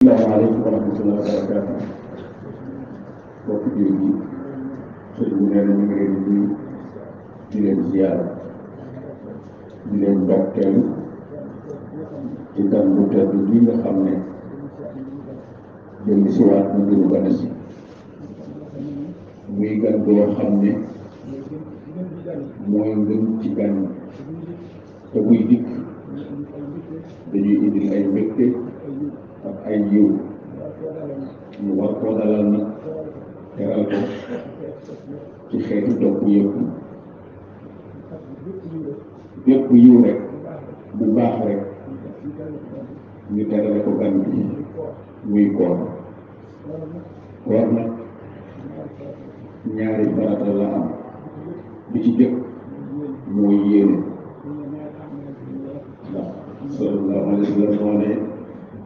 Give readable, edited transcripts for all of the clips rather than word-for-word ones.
Assalamualaikum warahmatullahi wabarakatuh. Mbokk jullit yi sëñ bi nee na ñu ngi leen di leen ziar di leen ndokkeel ci gan bu tedd bi nga xam ne jënd si waat na ngir gane si muy gan boo xam ne mooy ngën ci gan te buy dikk dañuy indil ay mbégte ak ay yiw ñu war koo dalal nag teral ko ci xeetu topp yëpp bépp yiw rek bu baax rek ñu terale ko gan bi muy koor koor nag ñaari farata la am bi ci jëkk mooy yéene ndax sallallahu alayhi wa sallam moo ne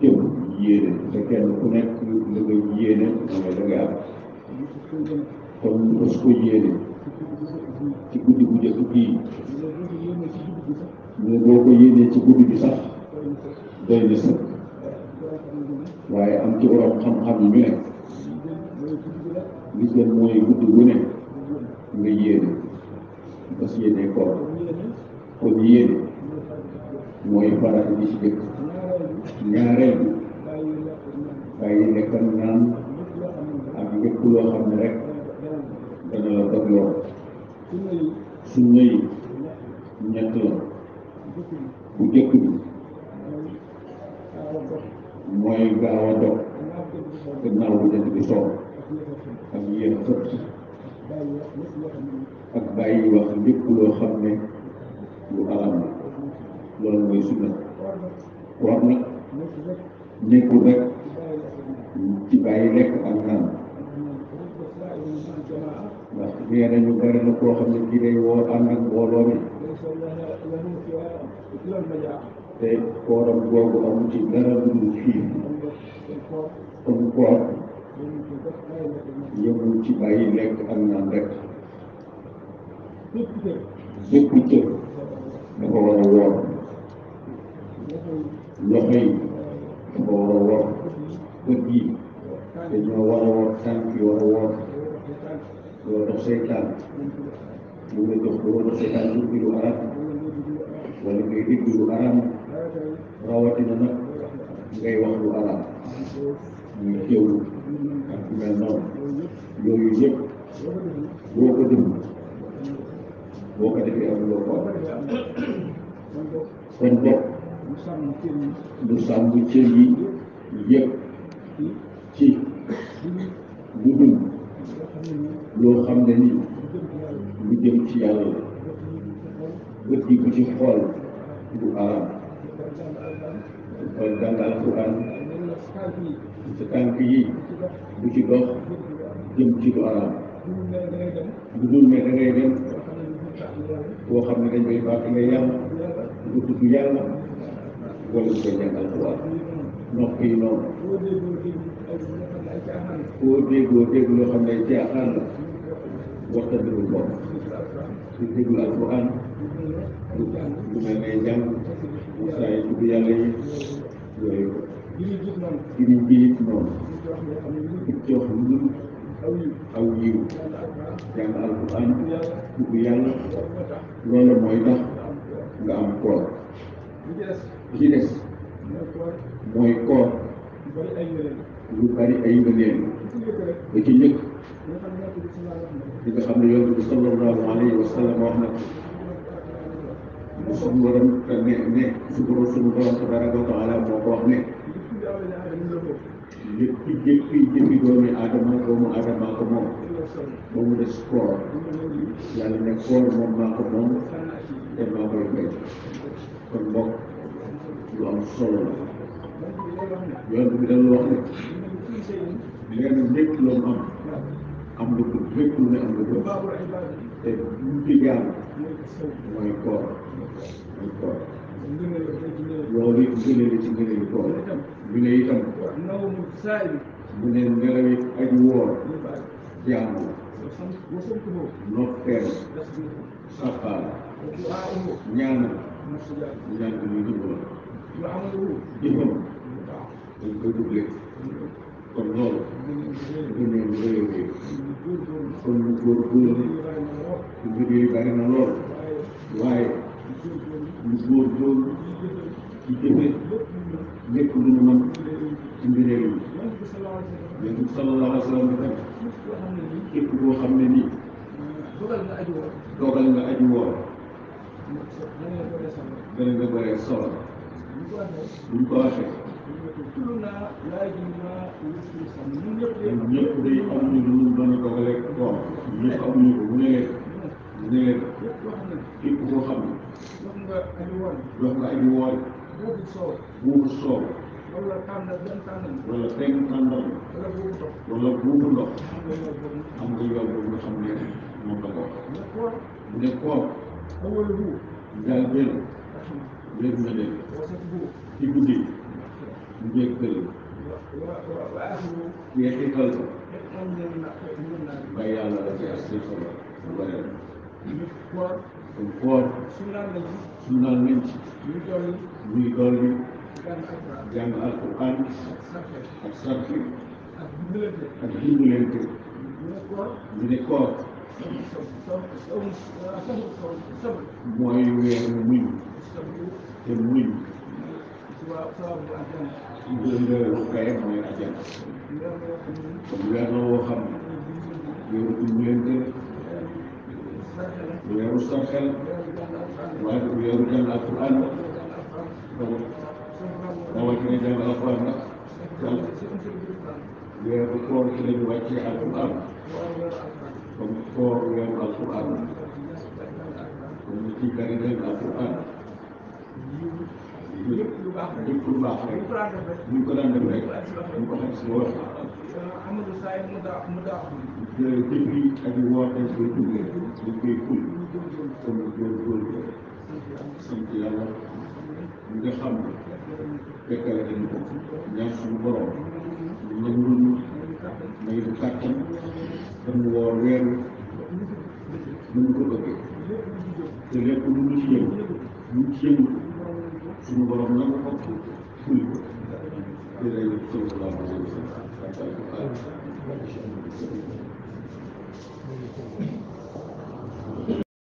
jëm yéene te kenn ku nekk la nga yéene mooy da nga am kon ñu bës ko yéene ci guddi bu njëkk bii ñu boo ko yéenee ci guddi bi sax doy na sëkk waaye am ci borom xam-xam yi ñu ne li gën mooy guddi bu ne nga yéene bas yéene koor kon yéene mooy farata bi ci jëkk ñaareel bi bàyyi lekk ak naan ak lépp loo xam ne rek dana la dogloo sunna yi ñett la bu jëkk bi mooy gaaw a dog gannaaw bu jant bi soo ak yéex a xët ak bàyyi wax lépp loo xam ne lu aram la loolu mooy sunna koor nag nekkul rek ci bàyyi lekk ak naan ndax nee nañu bari na koo xam ne kii day woo ànd ak mbooloo mi te kooram googu amu ci dara lu dul xiif kon koor yëmul ci bàyyi lekk ak naan rek bépp cër dafa war a woor loxo yi dafa war a woor bët yi dañoo war a woor tànk yi war a woor doo dox seytaan mu nga dox doo dox seytaan dugg lu arab wala ngay dégg lu arab rawatina nag ngay wax lu arab muy jëw ak mel noonu yooyu yëpp boo ko déglu boo ko defee amuloo ko kon bopp lu sàmm cër yi yëpp ci lu dul loo xam ne ni lu jëm ci yàlla la bët yi bu ci xool du aram xool jàng alquran sa tànk yi bu ci dox jëm ci du aram lu dul ne da ngay dem boo xam ne dañ koy baax nga yàlla du tudd yàlla wala du koy jàng alquran nopp yi noonu koo déggoo dégg loo xam ne caaxaan la waxta déglu bopp di déglu alquran lu mel ne jàng saa yi tudd yàlla yi yooyu giniñ bi it noonu jox lu aw yiw jàng alquran tudd yàlla loolu mooy tax nga am koor li ci des mooy koor lu bari ay ngëneel ba ci njëkk li nga xam ne yonent bi sallallahu alayhi wa sallam wax na ko suñu borom suñu borom tabaraka wa taala moo ko wax ne lépp jëppi doomu aadama ko moom ba mu des koor yàlla ne koor moom maa ko moom te maa koy fay kon mbokk lu am solo la yonent bi dañu wax ne lenn lépp loo am nga ko lépp lu ne am nga ko te lu ci jaam mooy koor loolu it ngëneel ci ngëneelu koor ñu ne itam mu ne nelaw it aji woor jaamu noppeel safaal ñaan ko muy dimbal jëfam dañ koy doublé kon loolu dafa ñëw lu rëy a rëy kon ñu góorgóorlu liggéey yi bari na lool waaye ñu góorgóorlu ci jëfe lépp lu ñu mën ci mbiree yi yonent bi sallallahu alayhi wa sallam bi tam képp koo xam ne nii dogal nga aji woor dana nga bëree solo buñ ko waxee ñun ñëpp day amuñu lu ñu doon a dogalee koom ñëpp amuñu ko mu ne leen képp koo xam ne jox nga aji woor buubu soow wala benn tàndal wala buubu ndox am nga yoon boobu nga xam ne moom la ko wax mu ne koor daal benn léegi na leen ci guddi njëkkal yeexital ko ba yàlla la ci askan solo bu bare kon koor sunnaal nañ ci ñuy dolli jàng alquran ak sarfi ak dimbalante ñu ne koor mooy weer mu muñ te muñ ngërëmu kayam mooy àjjana kon weer la woo xam ne weeru dimbalante weeru sarxel waaye weeru jàng alquran rawatina jàng alquran nag weeru koor ci lañu wàccee alquran comme koor weeru alquran comme ñu ci bari jàng alquran lépp lu baax rek ñu ko daan def rek ñu ko xam si wax jëf yi ak woor dañ koy duggee dañ koy ful comme góorgóorlu sant yàlla ñu nga xam ne fekkale dañu ko ñaan suñu borom ñu nangul ñu may du kàttan dañu woor weer wi ñu ko bëggee te lépp lu ñu ci yëngu ñu ci yëngu suñu borom nangu ko ful ko te day sallallahu alayhi wa sallam